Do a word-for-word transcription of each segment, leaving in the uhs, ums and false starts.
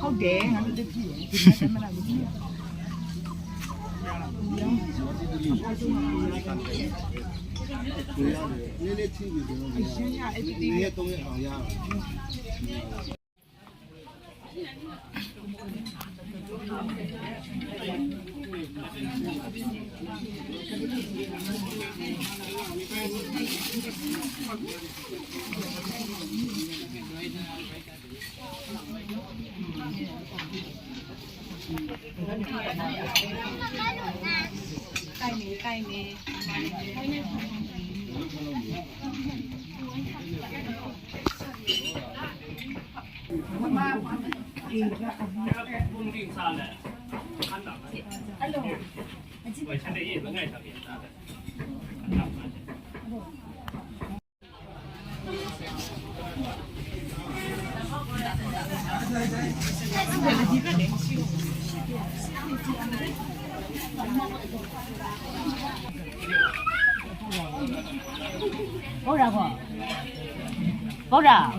ဟုတ်တယ် ငါတို့တကြည့်ရယ် ဒီမှာသမဏမကြည့်ရဘူး။ နည်းနည်းထင်ပြီဆိုတော့ အရင်ကအဲ့ဒီနေ့သုံးရက်အောင်ရအောင်။ ကိုက်နေ ကိုက်နေ။ ဟုတ်တာပေါ့။ ဟုတ်တာ။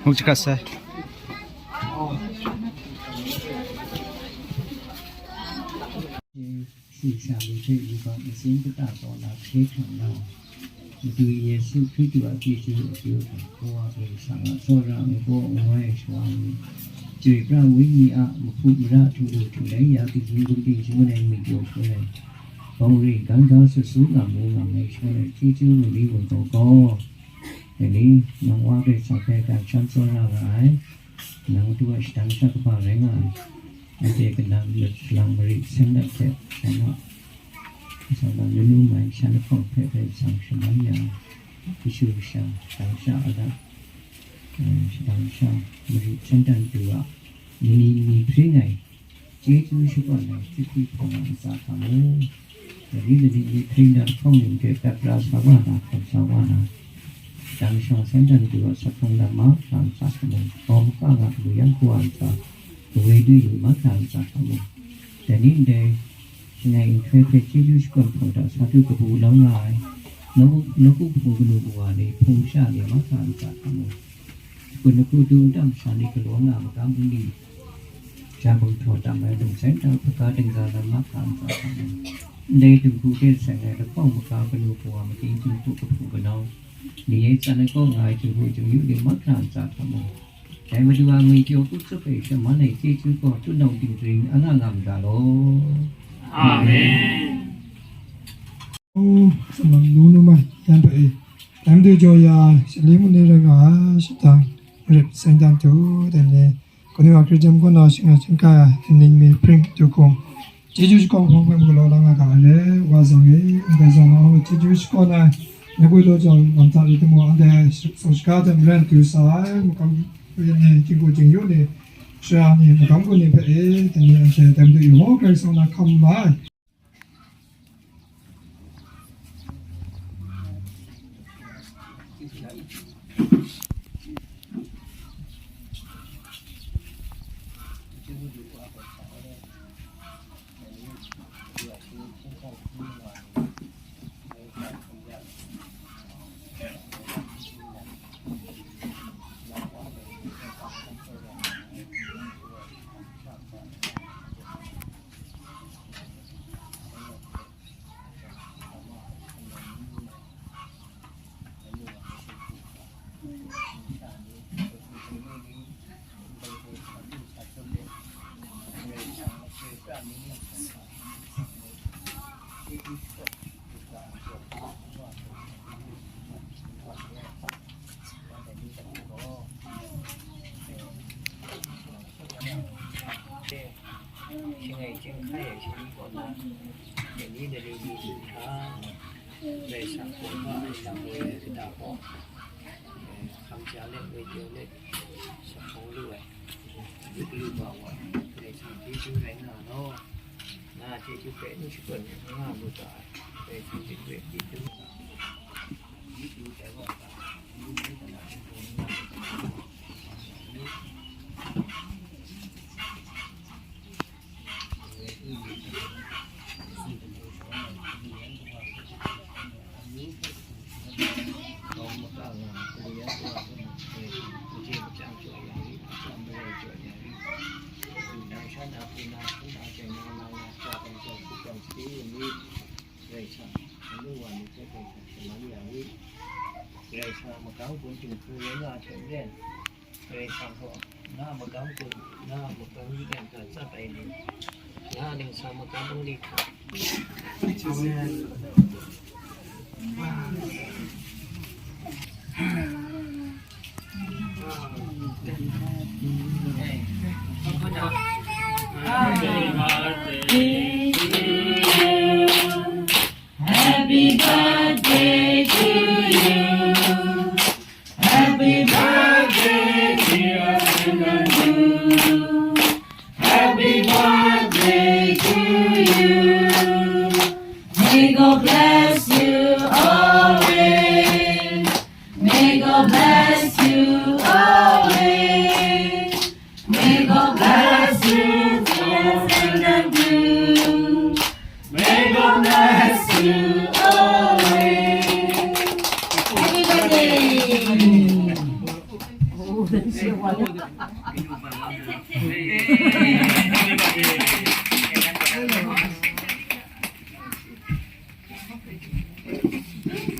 ဟုတ်ကဲ့ဆရာ။ ရှုရှာလူဟိုက်လူကမစင်းကတတော်လာခဲခံလာမတူယေရှုခရစ်သူအပြည့်စုံအကျိုးကိုကိုဝါပရိသတ်ကသောရမောဝဲရှဝါမီ ကျေပြဝိညာဉ်အမဖုမရထူလူထူလဲရာကရင်ကတိချိုးနေမိကြော်ချိုးနေ ဘုံရိပ်ကမ်းကားဆူဆူငါမူငါမဲချိုးနေချီးကျူးဝိနည်းဝန်တော်ကောဒီနေ့နောင်ဝါကရစ်ဆောင်ဖဲကံချမ်းသောရဂါအိုင်နောင်တူအရှတံသက္ကပရဲငါအိုင်အတေကနံလလံမရိဆင်းလက်ဖက်ဆန္ဒဆန္ဒနနူမိုင်ဆန္ဒဖောက်ဖက်ဖက်ဆောင်ရှမန်းညာကရှုရှာတံရှာအလတ်တံရှာမရိဆင်းတန်တူအနနီနီဖြေးနိုင် ကျေးဇူးရှိပါမယ်ချစ်ပြီးခေါ်မှာအစားခံလို့တတိတတိဒီခိန္ဒာခေါင်းရင်ကဲတပ်ပြားသဘာဝနာခေါ်သဘာဝနာတန်ရှောင်ဆန်းတန်တူသောသဖုံဓမ္မခံစားမှုဘောမကငါလူရန်ကိုအန်စာဝေဒုယူမခံစားမှုတနည်းတည်းငယ်ထွေးထွေးကျေးဇူးရှိခွင့်ဖော်တာစာထုကပူလောင်းလာလောကုဖုန်ကလူဘဝလေးဖုန်ရှာနေမခံစားမှု ခုနှစ်ခုတုန်းကမ္ဘာလေးကလောလမကမ်းဘူးလီရာဘုံထော်တံမိုင်းတုံဆိုင်တံပကားတင်္ဂါရမခါမခါခါနေတုခုတဲ့ဆိုင်နဲ့တပေါက်မကားကလို့ပေါ်မကင်းသူခုကဖူကနောင်းနေရဲ့စာနဲ့ကောငါသူခုသူယူနေမခါမခါခါနေဒါမတူအငွေကျော်ကုသပိတ်သမန်းနဲ့ကျေးဇူးကောတုနောက်တင်တွင်အငါငါမသာလောအာမင် အိုး ဆလမ်လူနုမန် တန်ပအေး တန်တေကျော်ရာ ရှလေးမိနစ်ရငါ ရှတန်ရစ်စင်တန်တူတဲ့နေကနုအခရစ်ယာန်ကနာရှင်အရှင်ကနင်းမီပရင်တူကုံကျေးဇူးရှိကောင်းဖုန်းဖွင့်မကလောလငါကလည်းဝါဆောင်ရဲ့အကစားမအောင်ကျေးဇူးရှိကောင်းနဲ့ငွေလို့ကြောင့်မတရီတမောအတဲ့ဆိုစကားတဲ့မရန်တူဆိုင်မကောင်းရင်းနဲ့ဒီကိုကျင်ရုပ်နဲ့ဆရာနဲ့မကောင်းကိုနေဖဲတနည်းအကျဲတမ်းတူရောကဲဆောင်တာခံလိုက် Hkrai ai sha ni kaw na, dai ni dai ni ni du hkra, Karai Kasang hpawng hpa ai lam woi ai kata gaw, eh, hkam ja let, woi jaw let, sa hkawng lu ai, yu galu wa wa, Karai Kasang chyeju rai nga law, na chyeju hpe n shakawn n nga mu ga ai, Karai Kasang chyeju hpe du nga ai. Karai Kasang magang gun htingbu rai nga hte maren, Karai Kasang gaw na magang gun, na magang yu yang hta tsap ai ni, na ningsang magang bungli hta. Happy birthday to you. Happy birthday, dear Sangdan Du. Happy birthday to you. May God bless you always. May God bless you always. May God bless you, Sangdan Du. May God bless you always. Happy birthday.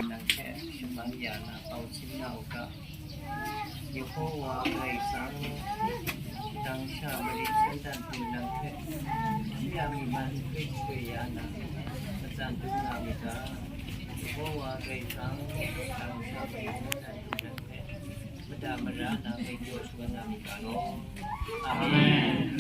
Nang hte shaman ya na tau sin na u ga, Yehowa Karai Kasang, shadang sha mali Sangdan Du nang hpe, shi a myi man hkrit sha ya na, matsan dum nga myit ga, Yehowa Karai Kasang, shadang sha mali Sangdan Du nang hpe, mada mara na grai pyaw shangun na myit ga law. Amen.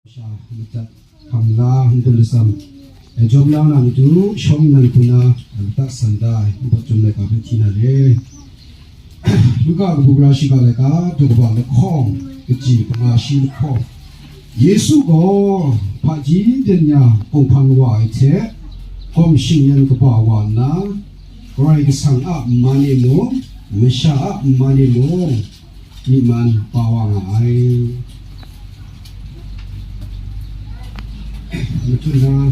Sha madat hkam la n-gun latsam, e, jawm la na matu shawng nnan hku na, e, madat san da ai, npawt chyum laika hpe hti na re. Luka kabu gara shiga laika, daw kaba lahkawng, kaji panga shi lahkawng. Yesu gaw hpaji byen ya kawng hpang wa ai hte, gawm shingyan kaba wa nna, Karai Kasang a man e mung, masha a man e mung, myi man pa wa nga ai. Matu na,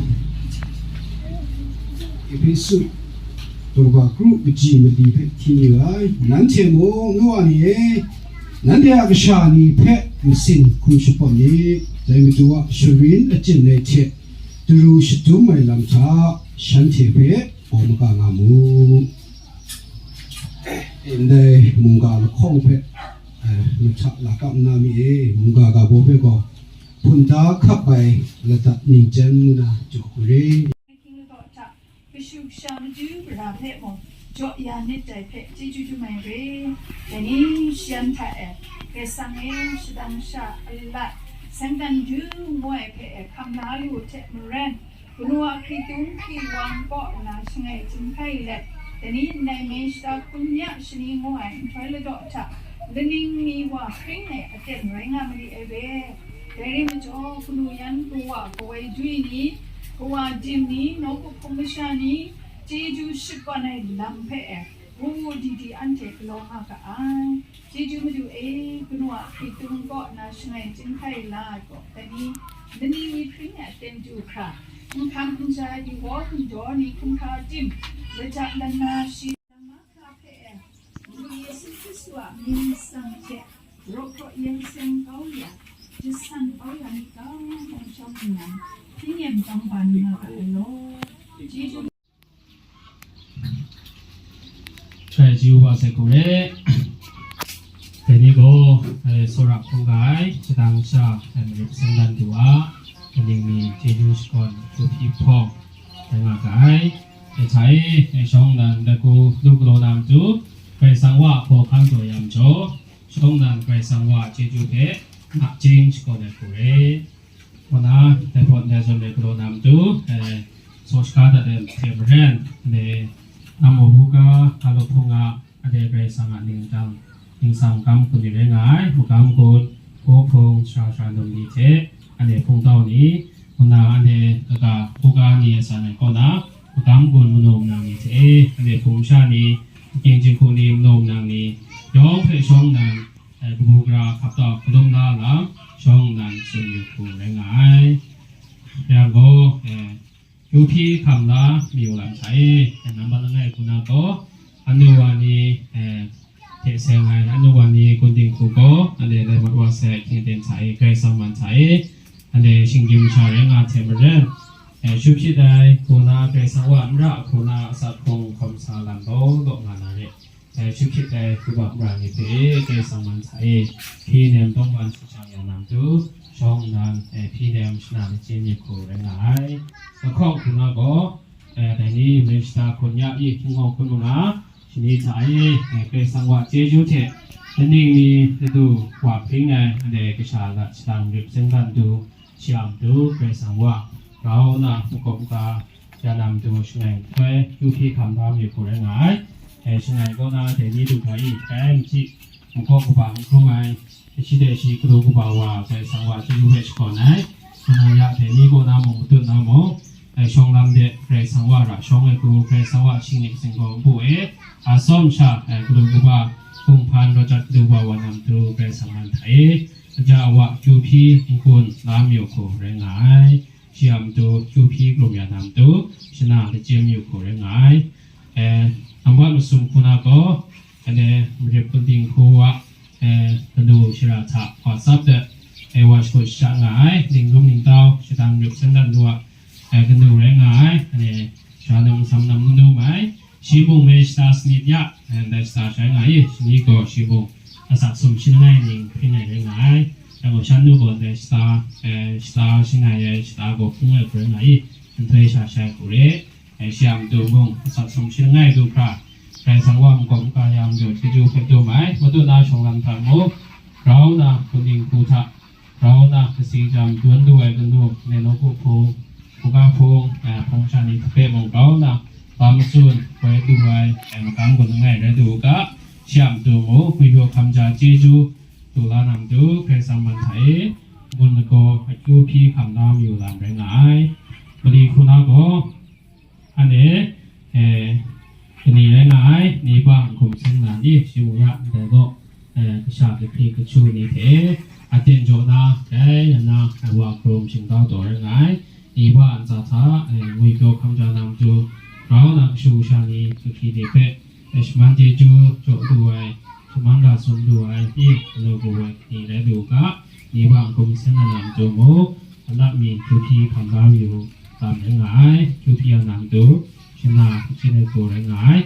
Ehpesu daw kaba kru kaji mali hpe hti yu ai. Nanhte mung, nu wa ni e, nanhte a kasha ni hpe masin hkum shapawt myit. Dai Madu a sharin achyin ai hte daru shadum ai lam hta shanhte hpe bawng maga nga mu. Ndai mungga lahkawng hpe, eh, mahta la kap nna mi e, mungga ga baw hpe gaw hpun da hkap ai ladat ningjan ngu na jaw hku re. Kashu kasha maju gara hpe mung jaw ya nit dai hpe chyeju dum ai re. Dai ni shayan hta e, Karai Kasang e, shadang sha alat, Sangdan Du ngu ai hpe e hkam la lu hte maren, kanu a hkritung hkriwang kaw na shangai chyinghkai let, dai ni ndai May shata hkun ya shani ngu ai nhtoi ladaw hta, laning mi wa hpring e aten rai nga mali ai re. Dai rai majaw, kanu yan kawa kawai dwi ni, kawa dim ni, nawku hpung masha ni, chyeju shakawn ai lam hpe e, wu wu di di anhte galaw nga ga ai. Chyeju Madu e, kanu a hkritung kaw na shangai chyinghkai la ai gaw, dai ni, laning mi hpring e aten du hkra, nhkang nja, dihaw hkindaw ni, hkumhkra tim, lajak lana shi, Mahkra hpe e, Madu Yesu Hkristu a mying matsang hte, raw hpraw yen seng kau ya, jasan kau ya myit ga, mung chyawm nnan, hpyi nem tang ban nga ga ai law. Chyeju. Chyeju wa sai hku re. Dai ni gaw, eh, tsawra hkungga ai, shadang sha, eh, Madu Sangdan Du a, kaning mi chyeju shakawn, hku hpyi hpawng, rai nga ga ai. Eshai, eshong nan daku lu galaw na matu, Karai Kasang wa hkaw hkan taw ya majaw, shong nan Karai Kasang wa chyeju hpe nachying shakawn ai hku re. Kaw na, dai pawt dai zawn ai galaw na matu, eh, saw shaka dat ai hte maren, le, Amo Buga, Alo Hpung a, Ade Karai Kasang a ningtang, ningsang magam gun ni rai nga ai, magam gun, hpaw hpung, sara sara lum ni hte, ane hpungtau ni, kaw na ane kaga hkuga ni a san ai kaw na, magam gun manaw manang ni hte, ane hpung sha ni, king jinghku ni manaw manang ni, yawng hpe shawng nan, eh, kabu gara hkap tau hkalum la lam, shawng nan tsun yu hku rai nga ai. Yang gaw, eh, Yu hpyi hkam la mayu lam hta e, nambat langai hku na gaw, anu wa ni, eh, hte seng ai, anu wa ni gun dinghku gaw, ale lai mat wa sai hkying ten hta e, Karai Kasang man hta e, ale shinggyim masha rai nga hte maren, eh, shut hpyit ai, hku na Karai Kasang wa n ra, hku na asak hkrung hkawm sa lam gaw, law nga na re. Dai shut hpyit ai yubak mara ni hpe Karai Kasang man hta e, hpyi nem tawngban hkrushang ya na matu, shawng nnan, eh, hpyi nem shana lachyim myit hku rai nga ai. Lahkawng hku na gaw, eh, dai ni Minista hkun ya i hkying hkawng hkun manga, shani hta e, eh, Karai Kasang wa chyeju hte, laning ni ladu wa hpring ai, ndai kasha lat shalang rip sengdan du, shi a matu Karai Kasang wa grau na makawp ga ya na matu shangai nhtoi, yu hpyi hkam da mayu hku rai nga ai. E, shangai kaw na dai ni du hkra i, dai machyi, makawp kaba n hkrung ai, shi dai shi, kadu kaba wa, Karai Kasang wa chyeju hpe shakawn ai. Nang ya dai ni kaw na mung matut na mung, e, shawng lam de Karai Kasang wa ra shawng ai hku, Karai Kasang wa shingni katsing gaw npu e, a tsawm sha, e, kadu kaba, hpung hpan rawt jat kadu kaba wa na matu Karai Kasang man hta e, aja awa kyu hpyi n-gun la mayu hku rai nga ai. Shi a matu kyu hpyi hkrum ya na matu, shana lachyim yu hku rai nga ai. E, nambat masum hku na gaw, ane, marit gun dinghku wa, e, kanu shara hta WhatsApp de, e, wa shakut sha nga ai, ning lum ning tau, shadang rip sengdan lu a, e, kanu rai nga ai, ane, sha nam nsam nam n dum ai, shi mung me shata sanit ya, e, ndai shata shai nga i, shani gaw shi mung asak sum shi langai ning hpring ai rai nga ai. Yang gaw shan nu gaw ndai shata, e, shata shangai ai, shata gaw hpung ai hku rai nga i, nhtoi sha shai hku re. E, shi a matu mung, asak sum shi langai du hkra, Karai Kasang wa makawp n-ga ya majaw chyeju hpe dum ai, madu na shawng lam hta mung, grau na, gun dinghku hta, grau na, kasi jam dun du ai kanu, Nenoku hpung, Buga hpung, eh, hpung sha ni hpe mung grau na, ba matsun, woi du ai, eh, magam gun langai rai du u ga, shi a matu mung, ngwipyaw hkam ja chyeju, du la na matu, Karai Kasang man hta e, gun lagaw, akyu hpyi hkam la mayu lam rai nga ai. Mali hku na gaw, Ane, eh, kani rai nga ai, ni ba n-gun seng na ni, shi mung ya ndai gaw, eh, kasha kahpyi kachu ni hte, aten jaw na, dai na na, eh, wa hkrum shingkau taw rai nga ai, ni ba ntsa hta, eh, ngwipyaw hkam ja na matu, grau na kashu kasha ni, kahpyi ni hpe, eh, shaman chyeju jaw du ai, shaman ga sum du ai, i, galaw gu ai, ni rai lu u ga, ni ba n-gun seng na na matu mung, Alat mi kyu hpyi hkam la yu lam rai nga ai, kyu hpyi ya na matu, shana hpyi ai hku rai nga ai.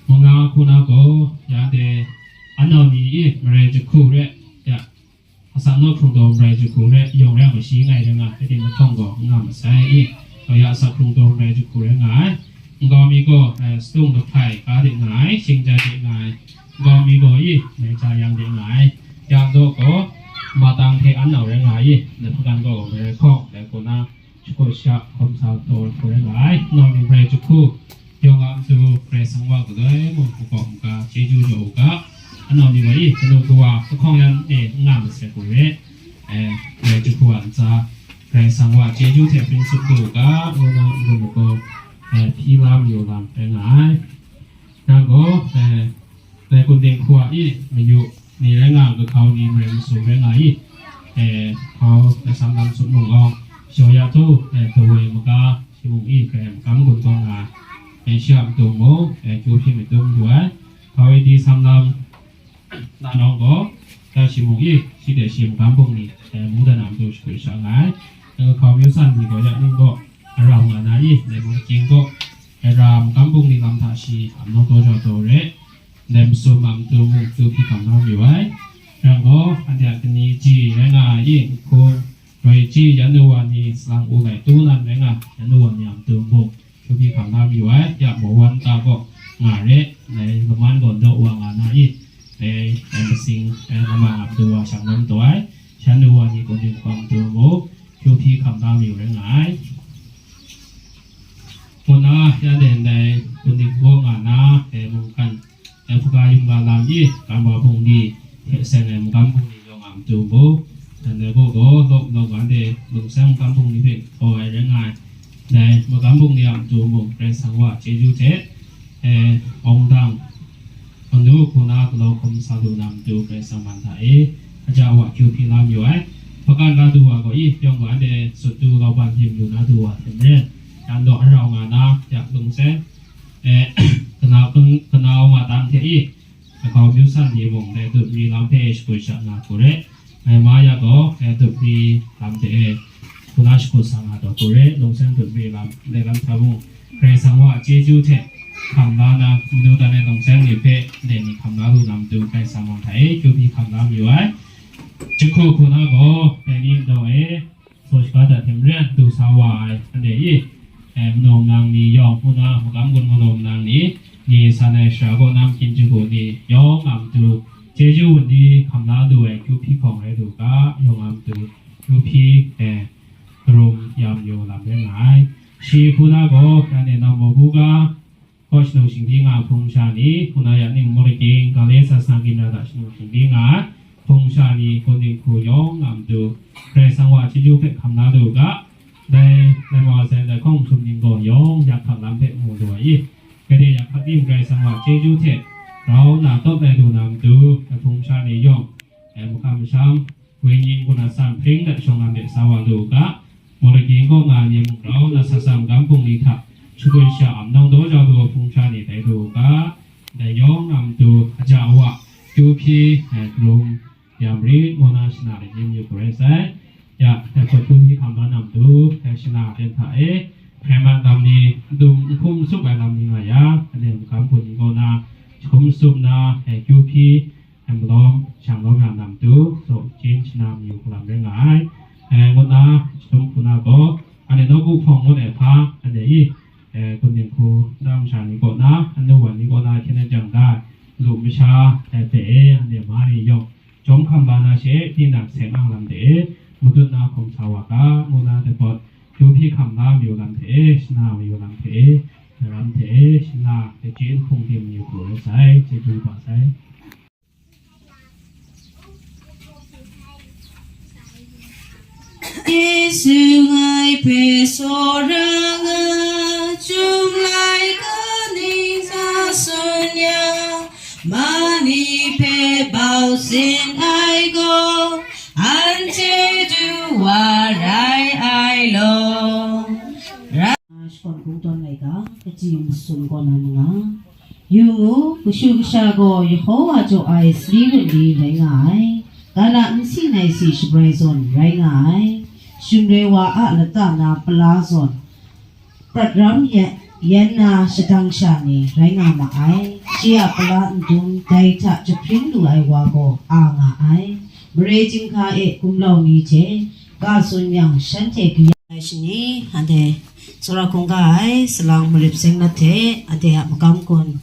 Manga hku na gaw, ya de, anau ni i marai jahku re, ya, asak nawk hkrung taw marai jahku re, yawng re a mashi ngai rai nga, rai timung gaw, n nga masai i, ya asak hkrung taw marai jahku rai nga ai. Nkau mi gaw, eh, sadung lahpai ga de nga ai, shingja de nga ai. Nkau mi gaw i, mei ja yang de nga ai. Yang daw gaw, matang hte an nau rai nga ai, na hpagan gaw, mei rai hkawng, dai hku na, shakut sha, hkawm sa taw hku rai nga ai. Nau ni rai jahku, yawng a matu, Karai Kasang wa galoi mung hkawm ga, chyeju jaw u ga, anau ni gaw i, kanu kawa, kahkawng yan e, n nga masai hku re, eh, rai jahku a ntsa, Karai Kasang wa chyeju hte pring tsup du u ga, ngu na, n gun lagaw, eh, hpyi la mayu lam rai nga ai. Yang gaw, eh, dai gun dinghku a i mayu ni rai nga, kahkau ni marai masum rai nga i, eh, hkau, eh, sam lam sut mung gaw, shaw ya tu, eh, kawoi maga, shi mung i, hkrai magam gun taw nga, eh, shi a matu mung, eh, kyu hpyi madum du ai, hkau i di sam lam, na nawng gaw, ya shi mung i, shi de shi magam bung ni, eh, mungdan a matu shakut sha nga ai, eh, kahkau myu san ni gaw ya ning gaw, arau nga na i, dai mung kying gaw, Era magam bung ni lam hta shi, amnawng taw jaw taw re, ndai masum a matu mung tu hpyi hkam na mayu ai. Yang gaw, anhte a kani ji rai nga ai i, hkun, roi ji yan nu wa ni salang u lai tu nan rai nga, yan nu wa ni a matu mung, Hpyi hkam la mayu ai, ya mawan ta kaw nga re, dai laman gawn daw wa nga na i, dai, dai masing, dai lamang a matu wa shang lawm taw ai, shan du wa ni kun ding hkawm tu mu, hpyi hkam la mayu rai nga ai. Ngu na, ya den dai kun ding gaw nga na, dai mungkan, dai hpuga yum ga lam i, kam wa bungli, hte seng ai magam bungli yawng a matu mu, dan dai gaw gaw, lawp lawp ga de, lungsang magam bungli hpe hkaw ai rai nga ai. Dai magam bungli a matu mung, Karai Kasang wa chyeju hte, e, awng dang, manu hku na galaw hkawm sa lu na matu Karai Kasang man hta e, aja wa kyu hpyi la mayu ai. Hpakan la du wa gaw i, yawng wa de sut du lau ban hpyi mayu na du wa hte maren, yan daw arau nga na, ya lungsang, e, kana, kana wa tang hte i, Akau myu san ni mung, dai dut mi lam hpe shakut sha nga hku re. Ngai ma ya gaw, dai dut mi lam hte e, hku na shakut sa nga taw hku re. Lungsang dut mi lam, dai lam hta mung, Karai Kasang wa chyeju hte hkam la na, manu dan ai lungsang ni hpe, dai ni hkam la lu na matu, Karai Kasang wa hta e, kyu hpyi hkam la mayu ai. Jahku hku na gaw, dai ni dawng e, Soshika hta hte maren du sa wa ai, anhte i, e, manawng nang ni yawng hku na, magam gun manawng nang ni, ni san ai sara kaw na mahkyin jahku ni yawng a matu, chyeju wunli hkam la lu ai kyu hpyi hkawng rai lu ga, yawng a matu, kyu hpyi, e, karum ya mayu lam rai nga ai. Shi hku na gaw, anhte nawm mabu ga, Hkaw shanung shingbyi nga ai hpung sha ni, hku na ya ning Mawlaking, Gale Sasana Ginra hta shanung shingbyi nga ai hpung sha ni, kun dinghku yawng a matu, Karai Kasang wa chyeju hpe hkam la lu ga, dai, dai mawa sai ndai hkawng htum ning gaw yawng yak hkak lam hpe mu lu ai i, gade yak hkak tim Karai Kasang wa chyeju hte grau nna tawt ai lu na matu, dai hpung sha ni yawng, dai makam masham, Wenyin kaw na san hpring dat shawng lam de sa wa lu u ga, Mawlaking kaw nga ai ni mung grau na sa sam gam hpung ni hta shakut sha am nang daw jau lu ai hpung sha ni tai lu u ga, dai yawng a matu aja awa, kyu hpyi, e, karum ya marit ngu na shana lajim yu hku rai sai. Ya, dai hpawt kyu hpyi hkam la na matu, dai shana ten hta e, hkrai mat lam ni, dum n hkum n sup ai lam ni nga yang, anhte magam hpun ni kaw na, jahkum n sup na, e, kyu hpyi, e, malawm, shang lawm ya na matu, zaw, chyen shana mayu hku lam rai nga ai. E, ngu na, chyum hku na gaw, anhte nawku hpawng ngut ai hpa, anhte i, e, kun dinghku, ndam sha ni kaw na, anu wan ni kaw na, hkyen jang da ai, lu masha, e, hpe e, anhte ma ni yawng, jawm hkam la na she, tinang seng ang lam hte e, matut na hkawm sa wa ga, ngu na dai pawt, kyu hpyi hkam la mayu lam hte e, shana mayu lam hte e, lam hte e, shana, e, chyen hpung hte mayu hku rai sai, chyeju kaba sai. Yesu ngai hpe tsawra nga, Chyum laika ning hta tsun yang, ma ni hpe bau sin ai gaw, anhte du wa rai ai law. Ra- Shakawn Kungdawn laika, kaji masum kaw na manga. Yu mu, kashu kasha gaw Yehowa jaw ai sali wunli rai nga ai, kana nsi nai si shabrai zawn rai nga ai, shingre wa a lata na pala zawn, prat ram yan, yan na shadang sha ni rai nga ma ai, shi a pala ndum dai hta jahpring lu ai wa gaw a nga ai, mare chyinghka e gumlau ni hte, ka tsun yang shanhte kaya ai shani, anhte Tsawra hkungga ai salang marip seng lat hte, anhte a magam kun,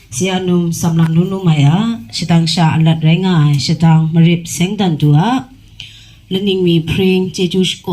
Siya num samlang nu num ai a, shadang sha alat rai nga ai, shadang marip seng dan du a, laning mi hpring chyeju shakaw.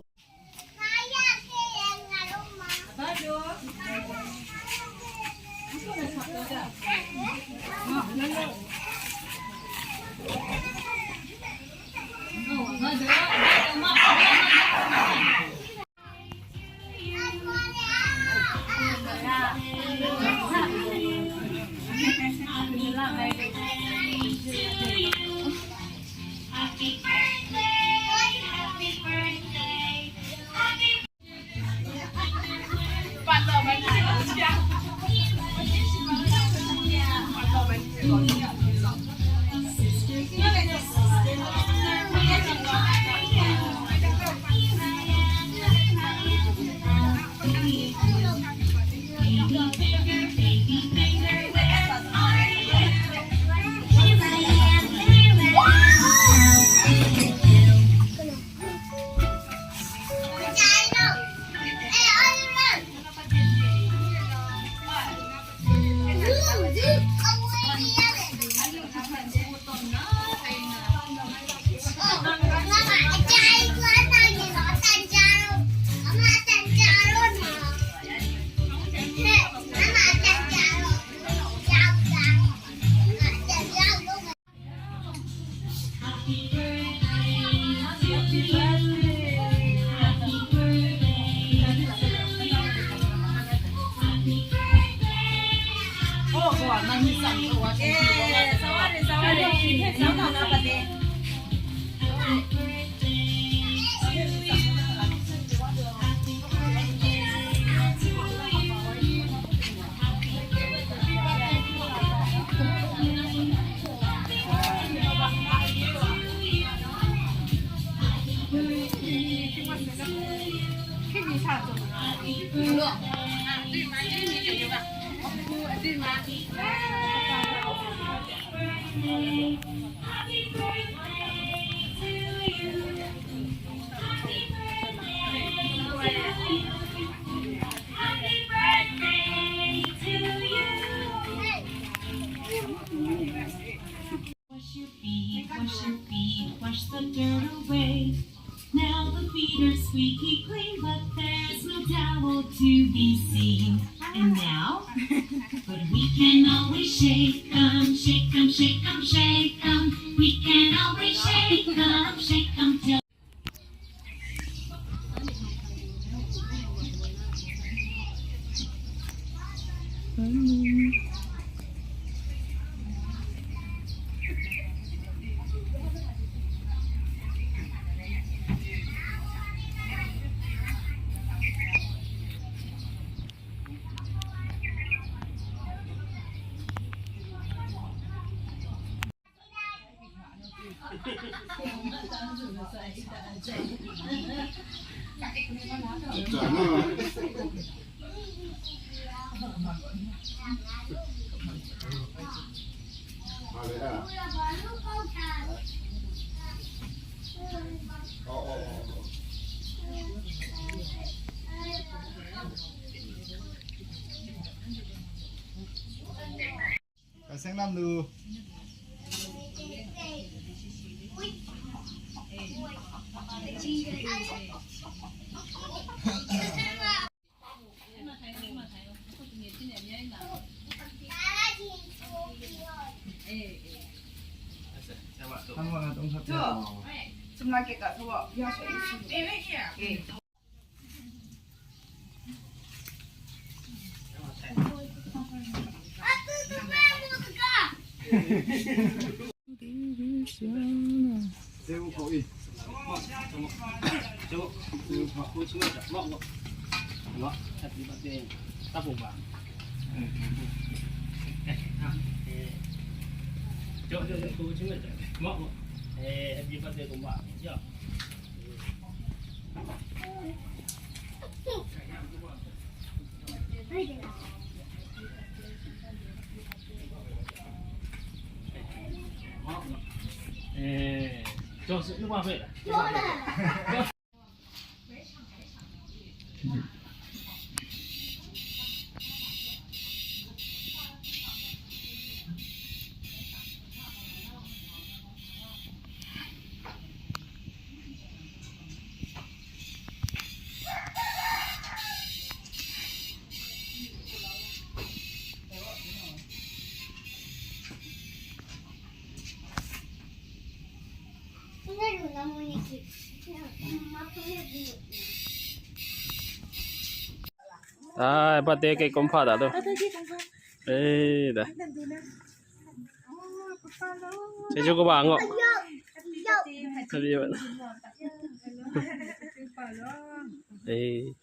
Wash your feet, wash your feet, wash the dirt away. Now the feet are squeaky clean, but there's no towel to be seen. And now, but we can always shake 'em, shake 'em, shake 'em, shake 'em. We can always shake 'em, shake 'em till Ka seng lam lu. Hang wa na tong sa pya. Sumla ke ka thawa ya sha. Eh. Ai, pate ke kumhpa da tu. Eh, da. Cheju ko ba ngo. Happy birthday. Eh.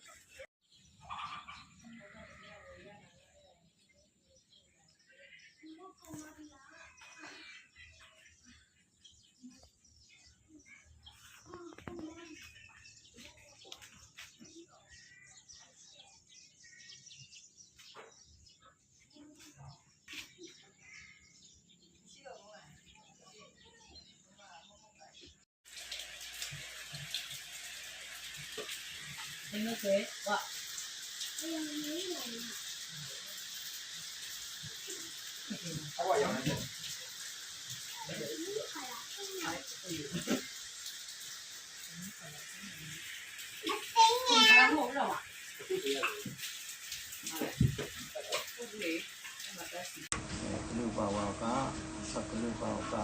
Galu ba wa u ga, shawt galu ba u ga,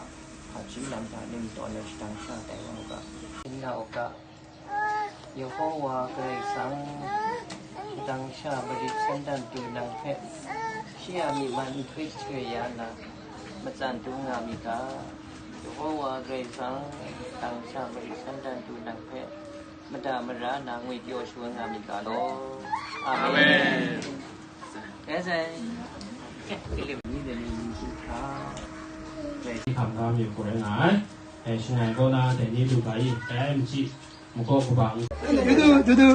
hpaji lam hta ning tawn ai shadang sha tai wa u ga. Yehowa Karai Kasang, shadang sha marit shandan du nang hpe, Ya myi man nhprit shamyoi ya nna, matsan dum nga myit ga, Yehowa Karai Kasang, tang sha mari shandan du nang hpe, mada mara na ngwi pyaw shangun nga myit ga law. Amen. Amen. Rai sai. Hkam da myit hku rai nga ai. Dai shangai kaw na dai ni lu ga i, dai a machyi, makawp kabang. Dudu, dudu.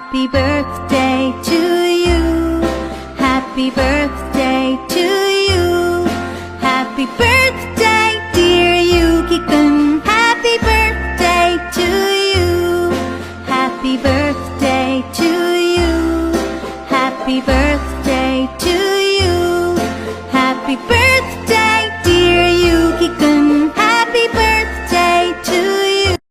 Happy birthday to you. Happy birthday to you. Happy birthday